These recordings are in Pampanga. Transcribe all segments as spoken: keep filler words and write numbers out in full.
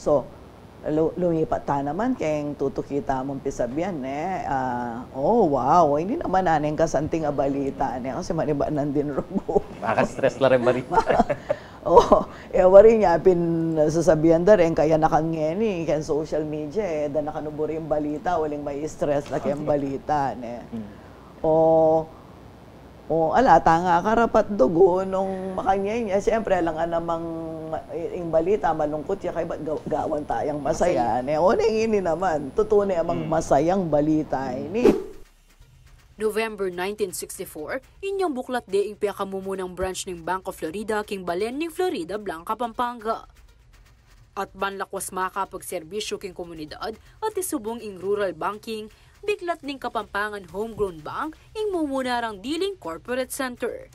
So, lu-, lumipat ta naman keng tutuki tamung pisabyan, ne? Ah, oh, wow, ini naman naneng kasanting a balita, ne? Kasi maniba nandin rubo. Maka-stress la ring balita. Oh, e, wari nya pin sasabian da rin, kaya na kan ngeni, keng social media, e, da na kanu buri ing balita, uling ma-stress la keng balita, ne? Hmm. O, o, ala, tanga karapat dugu, nung makanyan ya, siyempre, alang namang ma-, i-, ing balita, malungkut ya, kaya ba't ga-, gawan tayang masaya, ne? O, neng ini naman, tutu ne amang masayang balita ini. November nineteen sixty-four, inyang buklat de ing pekamumunang branch ning Bank of Florida king balen ning Floridablanca, Pampanga. At ban lakwas makapagserbisyu king komunidad at isubung ing rural banking, biklat ning Kapampangan Homegrown Bank ing mumuna rang diling corporate center.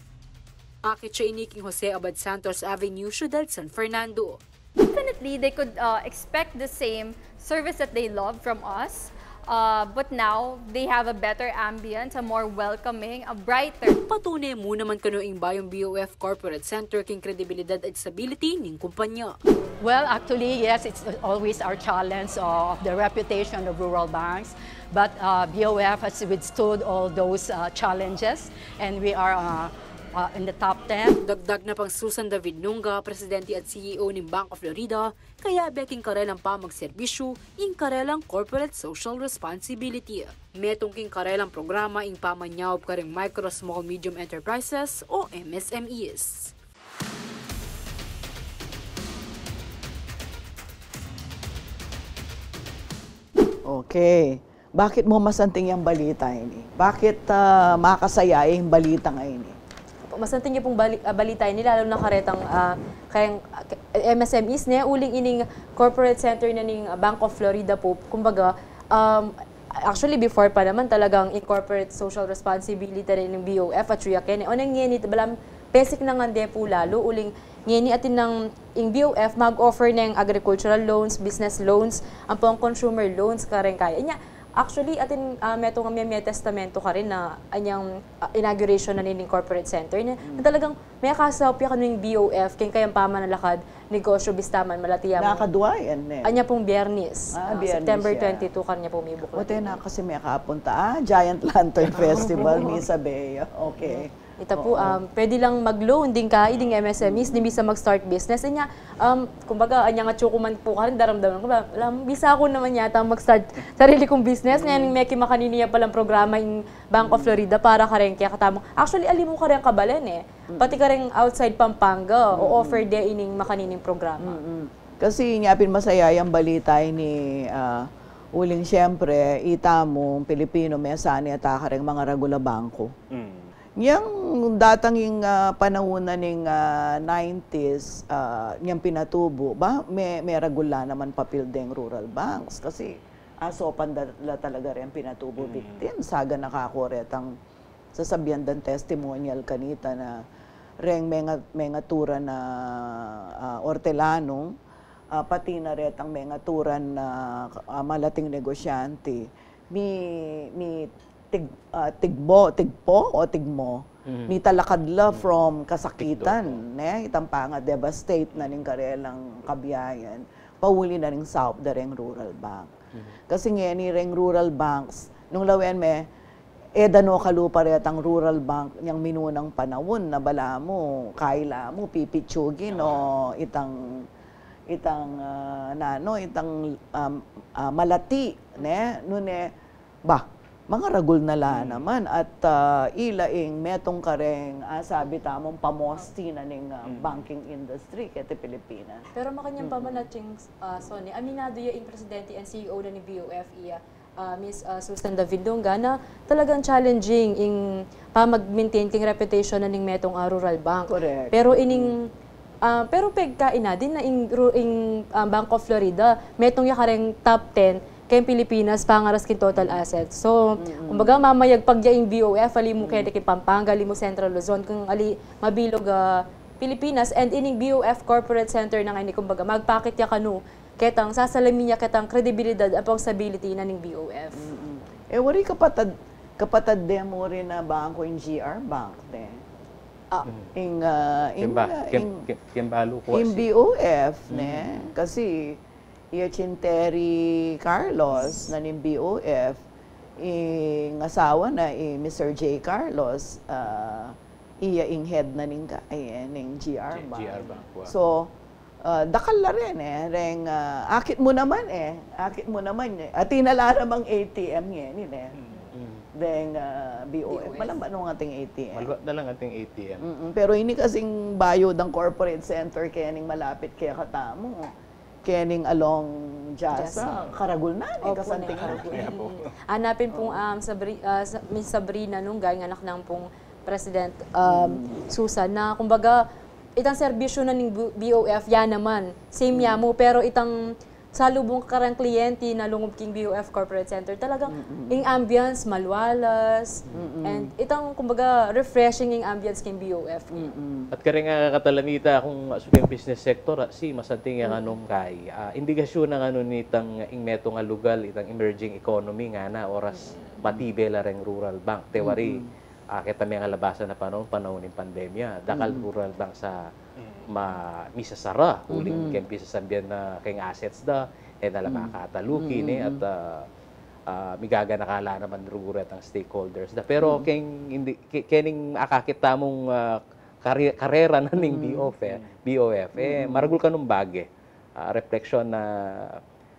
Akit ya ini king Jose Abad Santos Avenue, Ciudad San Fernando. Definitely, they could, uh, expect the same service that they love from us. Uh, but now, they have a better ambience, a more welcoming, a brighter. Patune mu naman kanu ing bayung B O F Corporate Center king kredibilidad at stability ning kumpanya. Well, actually, yes, it's always our challenge of the reputation of rural banks. But, uh, B O F has withstood all those, uh, challenges, and we are, uh, uh, in the top ten. Dagdag na pang Susan David Nunga, presidente at C E O ning Bank of Florida, kayabe king karelang pamagserbisyu ing karelang corporate social responsibility. Metung king karelang programa ing pamanyaup karing micro, small, medium enterprises o M S M Es. Okay. Bakit mu masanting yang balita ini? Bakit, ah, makasaya ing balita ngeni? Masanting ya pung bali-, ah, balita ini, lalu na karetang, ah, keng, ah, M S M Es, ne, uling ining corporate center na ning, ah, Bank of Florida pu, kumbaga, um, actually, before pa naman talagang ing corporate social responsibility na ning B O F at atyu ya keni. O neng ngeni, balang pesik na ngan de pu lalu, uling ngeni atin nang ing B O F mag-offer neng agricultural loans, business loans, ampong consumer loans, kareng kaya. Inya, actually, atin, ah, metung a mie-, mie-testamento karin na anyang, ah, inauguration na nining corporate center. Inya, na talagang mekasaup ya kanu ing B O F keng kayang pamanalakad, negosyu, bista man malati ya mu. Nakadwa yan, ne? Anya pung Biyernes, ah, September twenty-two, kanya pung mibuklat. Wate na kasi mekapunta. Ah, Giant Lantern Festival, misabi ya. Okay. Ita pu, um, pwede lang mag-loan ding ka, ding M S M Es, ding bisa mag-start business. Inya, um, kumbaga, anyang atyu ku man pu karin, daramdaman ku ba, alam, bisa ku naman yata mag-start sarili kung business. Ngayon, meki makanini ya palang programa ing Bank of Florida para kareng kekatamung. Actually, ali mu kareng kabalen, e. Pati kareng outside Pampanga, o-offer de ining makanining programa. Kasi nya pin masaya yang balita ini, ah, uling siyempre, ita mung Pilipino, mesanay ya ta kareng mangaragul a bangko. Yang datang ing, ah, panaun na ning, ah, nineties, ah, yang pinatubu, ba, me-, meragul la naman papil deng rural banks kasi asopan da la talaga reng pinatubu victims. Saga na kaku retang sasabian dang testimonial kanita na reng menga-, mengaturan a, ah, ortelanu, ah, pati na retang mengaturan a, ah, malating negosyante, mi-, mi-, tig-, ah, tigbo, tigpo o tigmo, mitalakad la from kasakitan, ne? Itang panga-devastate na ning karelang kabiayan, pauli na ning saup da reng rural bank. Kasi ngeni reng rural banks, nung lawen me, e da no kalupa retang rural bank yang minunang panaun na balamu, kaila mu, pipitsugin, o itang, itang, ah, nanu, itang, um, ah, malati, ne? Nune, ba, mangaragul na la naman at, ah, ila ing metung kareng, ah, sabi tamung pamosti na ning, ah, banking industry keti Pilipinas. Pero makanyan pa man, Atsing, ah, Sonny, aminadu ya ing presidente and C E O na ning B O F, iya, ah, Miss, ah, Susan Davidlonga, na talagang challenging ing pamag-maintain king reputation na ning metung a rural bank. Correct. Pero ining Ah, pero pegkainadin na ing ru-, ing, ah, Bank of Florida, metung ya kareng top ten keng Pilipinas pangaras king total assets. So, kumbaga, mamayagpag ya ing B O F, ali mu keti king Pampanga, ali mu Central Luzon, kung ali mabilug a Pilipinas, and ining B O F Corporate Center na ngeni, kumbaga, magpakit ya kanu ketang sasalamin ya ketang kredibilidad ampong stability na ning B O F. E, wari kapatad, kapatad de mu rin a bangko ing G R Bank, ne? Ah. Ing, ah, ing, Kemba-, ah, kem-, ing, kem-, kembalu ku ing si B O F, ne? Kasi, Iya cin Terry Carlos na ning B O F, ing asawa na i Mister J Carlos, ah, iya ing head na ning ka-, eh, ning G R G-, Bank. G R Bank, wa. So, ah, dakal la rin, eh, reng, ah, akit mu naman, eh, akit mu naman, eh. Atin na la namang A T M ngeni, eh. Mm. Deng, ah, B O F. B O F. Malambat nung ating A T M. Malambat na lang ating A T M. Mm-mm. Pero ini kasing bayu dang corporate center kening malapit kekatamu, kening along Jasa, Jasa. Karagul na, eh, opo, kasanting na. Karagul na po. Mm. Hanapin pung, um, Sabri-, ah, sa-, Miss Sabrina Nunggay, ing anak nang pung President, um, Susan, na kumbaga, itang serbisyu na ning B-, B O F, ya naman, same ya mu, pero itang salubung kareng kliyente na lungub king B O F Corporate Center, talagang ing ambience, malualas, and itang, kumbaga, refreshing ing ambience king B O F. At kareng, ah, katalanita kung asu keng business sector, ah, si masanting yang anung kay, ah, indikasyon na nganu nitang ing metung a lugal, itang emerging economy ngana, oras matibe la reng rural bank. Te wari, ah, keta meng alabasan a panaun, panaun ning pandemya, dakal rural bank sa ma-, misasara, uling keng pisasabian na keng assets da, e na la makataluki, ne, at, ah, ah, migaganaka la naman ruguru itang stakeholders da. Pero keng, hindi, ke-, kening akakit tamung, ah, kare-, karera na ning B O F, eh, B O F, eh, maragul kanung bage. Ah, refleksyon na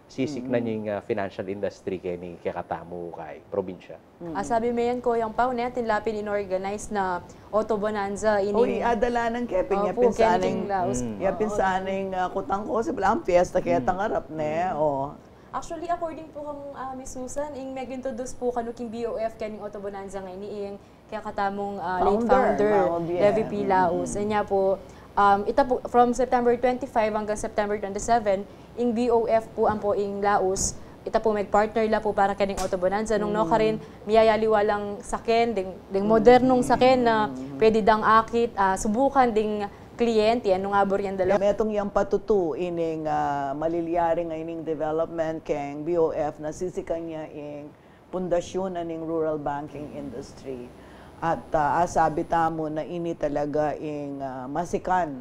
sisiknan ning, ah, financial industry keni kekatamu kay probinsya. Ah, sabi me yan, Koyang Pau, ne, atin la pin in-organize na Auto Bonanza ini. Uy, adala nang ke pin, opo, ya pin sana ing, ya pin sana ing, ah, kutang ku, sablang piyesta ketang arap, ne, o. Actually, according pu kang, ah, Miss Susan, ing meg-introduce pu kanu king B O F kening Auto Bonanza ngeni, ing kekatamung, ah, late founder, Levi P. Laus. Anya pu, um, ita pu, from September twenty-five hanggang September twenty-seven, ing B O F pu ampo ing Laus, ita pu meg-partner la pu para kening Auto Bonanza. Nung nukarin, miyayaliwa lang saken, ding, ding modernung saken na pwede dang akit, ah, subukan ding kliyente, nung abur yang dalawa. Metung yang patutu ining, ah, malilyaring a ining development keng B O F na sisikan ya ing pundasyon na ning rural banking industry. At, ah, asabi tamu na ini talaga ing, ah, masikan,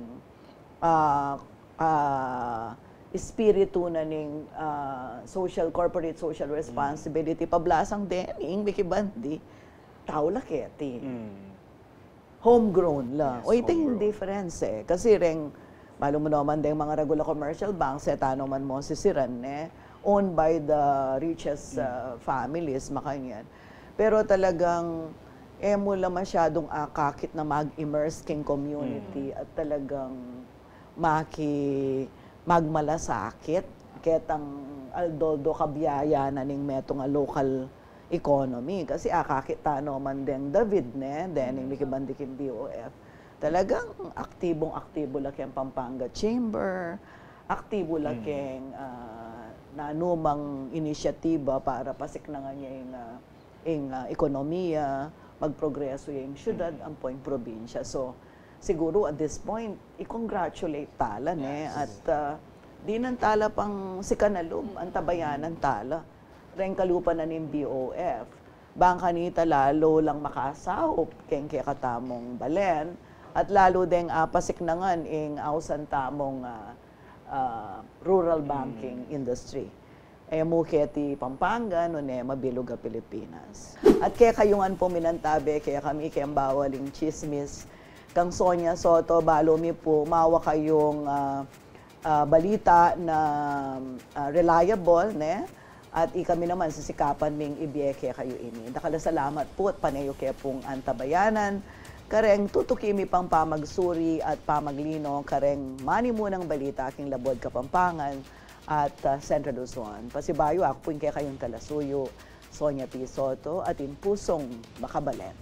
ah, ah, espiritu na ning, ah, social, corporate social responsibility. Pablasang deni, ing mikibandi, tau la keti. Homegrown la. Yes, o, ita ing difference, eh. Kasi reng, balu mu naman deng mga regular commercial banks, e tano man mu sisiran, eh, owned by the richest, uh, families, makanyan. Pero talagang, e mu la masyadung akakit na mag-immerse king community at talagang maki-, magmalasakit ketang aldo-aldo kabiayan na ning metung a local economy. Kasi akakit tano man deng David, ne, dening mikibandi king B O F. Talagang aktibong-aktibo la keng Pampanga Chamber, aktibo la keng, ah, nanumang inisyatiba para pasiknangan ya ing, ah, ing, ah, ekonomiya, magprogreso ya ing syudad, ampo ing probinsya. So, siguru at this point, i-congratulate tala, ne? Yes. At, ah, dinan tala pang sikan a lub, antabayanan tala reng kalupa na ning B O F. Bang kanita lalu lang makasaup keng kekatamung balen, at lalu deng apasiknangan ing ausan tamung, ah, ah, rural banking industry. E mu keti Pampanga, nune mabilug a Pilipinas. At kekayu ngan pu minantabe kekami keng bawal ing tsismis kang Sonia Soto, balu mi pu mawa kayung, ah, ah, balita na, ah, reliable, ne? At ikami naman sisikapan ming ibie kekayu ini. Dakal a salamat pu at pane yu ke pung antabayanan kareng tutuki mi pang pamagsuri at pamaglino kareng manimunang balita king Labuad Kapampangan at, ah, Central Luzon. Pasibayu, aku pu ing kekayung talasuyu, Sonia P. Soto, atin pusung makabalen.